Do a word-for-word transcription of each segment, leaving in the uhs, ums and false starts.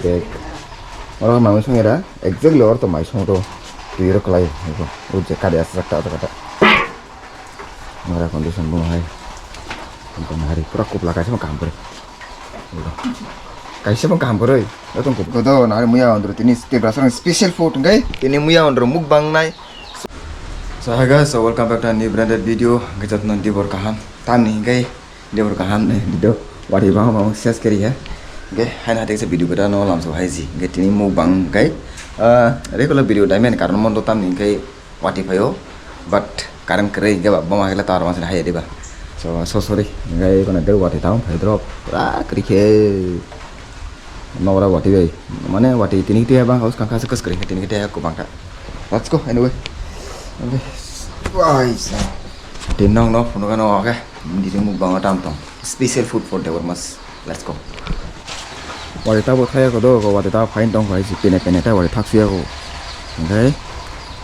Ek. Oro mai song era exactly or to mai song to twi ro klai. Ujje kari asa kata kata. Mara condition bo hai. Hari pura kupla kaisa ma kam kore. Kaisa ma kam kore. Otong kup. Kodo nari muya ondro tini special food ngai. Tini muya ondro mukbang nai. So hi guys, so welcome back to a new branded video. Gajat non dibor kaham. Tamni ngai. Debor kaham ne, dido. Wari bang bang ses kari ya. Oke, hai na teksa video kita no lam so hai ji. Oke, tini mukbang kai. Ah, regular video dai men karon mon do tamni kai wati payo. But karon kere ke ba bama kela tar mas hai diba. So, so sorry. Kai kona de wati taung hai drop. Ra kri ke. Nora wati bai. Mane wati tini kita bang haus kangka sekas kri tini kita ko bangka. Let's go anyway. Oke. Wai sa. Tin nong no phunu kano oke. Diri mukbang tam tong. Special food for Debormas. Let's go. Wari tabo thaya ko do ko wari tabo fine tong ko hai si pene pene ta wari thak suya ko. Oke.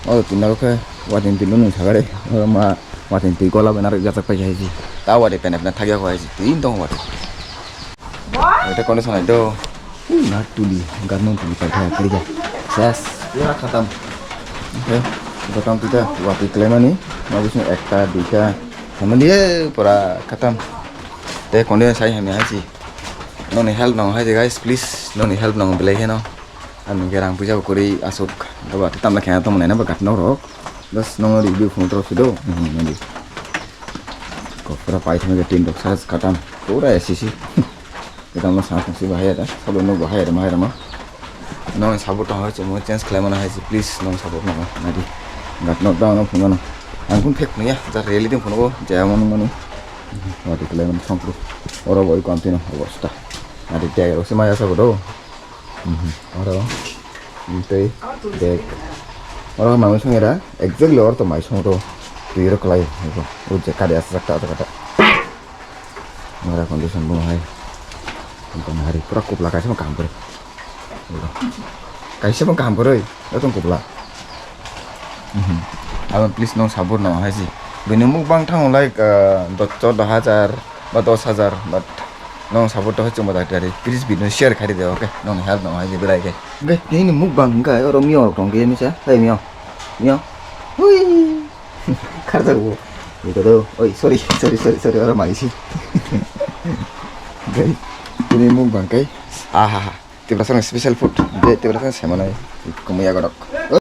O tin nong ke wari tin nong sagare. O ma wari tin gola benar jajak pai hai si. Ta wari pene pene thak ya ko hai si. Tin tong wari. Ete condition hai do. Ui, na tuli, gatno tuli pai kha kiri kha. Ses, pura khatam. Oke, gotam tita, wati klemani, ma bising ekta, duita, family, eh, pura khatam. Te condition sai hami hai si. Noni help nang hai si guys, please, noni help nang belai heno. Ani gerang puja kuri asuk, gaba te tamla khe tong nai na ba gatno rok. Bas nong review phone rok si do. Hmm, nadi. Ko pura pai thame ke tin rok sa khatam. Pura S C C. Kita mo sa si bahaya da. Sabo no bahaya da mahai da ma. Nong support to hai mo change khlai mana hai si please nong support no. Nadi. Gatno da no phone no. Ang kun fake no ya. Ja reality phone ko jaya manu manu. Wati khlai manu songkru. Oro boi ko amtino obosta. Nadi te ro se maya sa bodo. Mhm. Oro. Tei bag. Oro mai song era exactly or to mai song to twi ro klai. Ujje kari asa kata kata. Mara condition bo hai. Bukan hari pura kupla kaisa ma kam kore. Kaisa ma kam kore. Otong kupla. Mhm. Abo please nong sabur nang hai si. Bini mukbang thango like, ah, do-, chordo hajar ba dos hajar, but nong sabur to hai chuma da dari. Please bini share khai de, okay? Nong help nang hai si belai ke. Okay, nini mukbang hingka oro mio rok tong ke misa. Hai mio. Mio. Hui. Kharjak bo. Ito do. Oi, sorry, sorry, sorry, sorry, oro mai si. Okay. Bini mukbang kai. Aha. Tiprasarokni special food, je Tiprasarokni semanai, kumuya godok.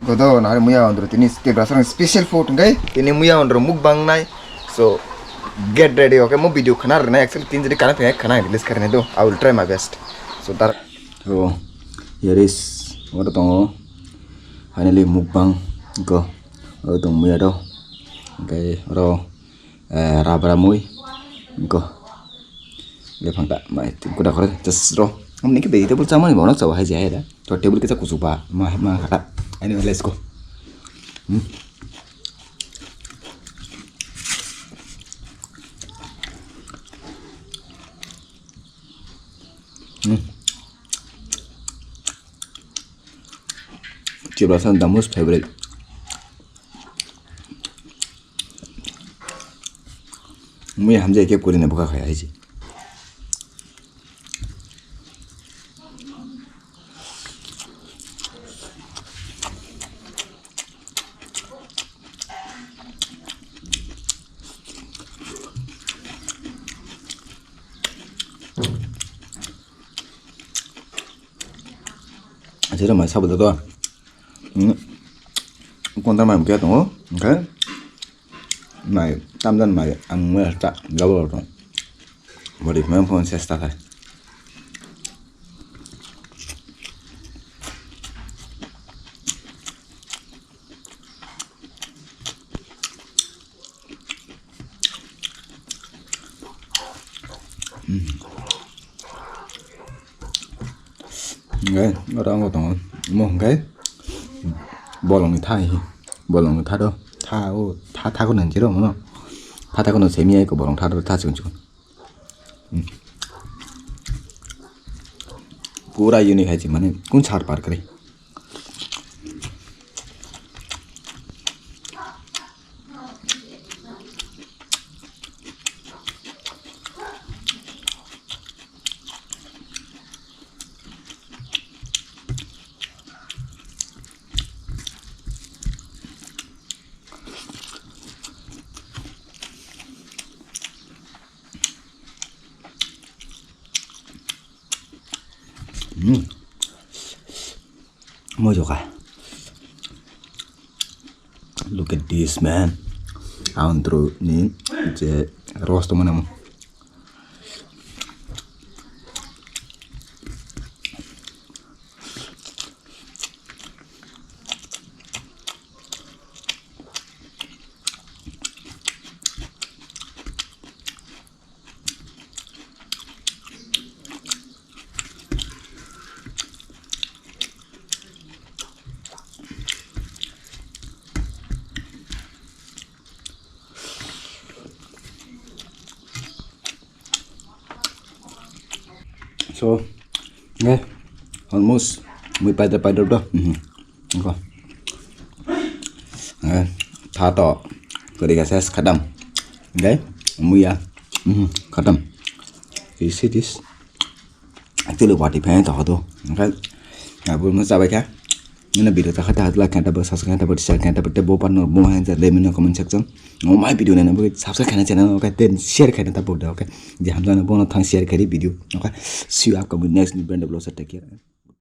Godo nari muya ondro tini Tiprasarokni special food hingke. Tini muya ondro mukbang nai, so get ready, okay? Mo video khana rwnai, actually tin jodi kana phai khana release kharinai do, I will try my best. So tar. So here is, oro tongo, finally mukbang, go, oro tong muya do, hingke oro. Eh, rabra mui. Go. Lephang ta, mai, kuda kore, just ro. Amni ke vegetable chamani bono chawa hai jai da. To table kisa kuchuk ba, ma, ma kata. Anyway, let's go. Hmm. Hmm. Tiprasa the most favorite. Mui hamjai khe kwrwini bwkha khai hai se. Aswk mai sabo joto. Hmm. Kontan mai mukhe tongo, hwnkhe mai tamjani mai ang mui ta jabo rok tong. Body phone phone ses ta khai. Hingke oro ang tongo, omo hingke bolongni tha, bolongni tha do, tha o, tha, tha kheno hinwi rw mano, pha tha kheno simi ya eko bolong tha do, tha chikon chikon. Pura unique hai se mane kun sar par kre. Hmm. Mojoka. Look at this, man. Andro ni je roast mana mo. So, okay, almost mui paida paida do. Mhm. Okay. Okay. Tha to kori ka ses khatam. Okay. Muya. Mhm. Khatam. You see this? Actually, what if I talk to? Okay. Abu mo sabai kha. Nina video ta khata like khata subscribe khata share khata bo pan no mo han ja le mino comment section. Oh my video na bo subscribe khana channel okay then share khata bo okay. Je hamjana bono thang share khari video okay. See you upcoming next new brand vlog, take care.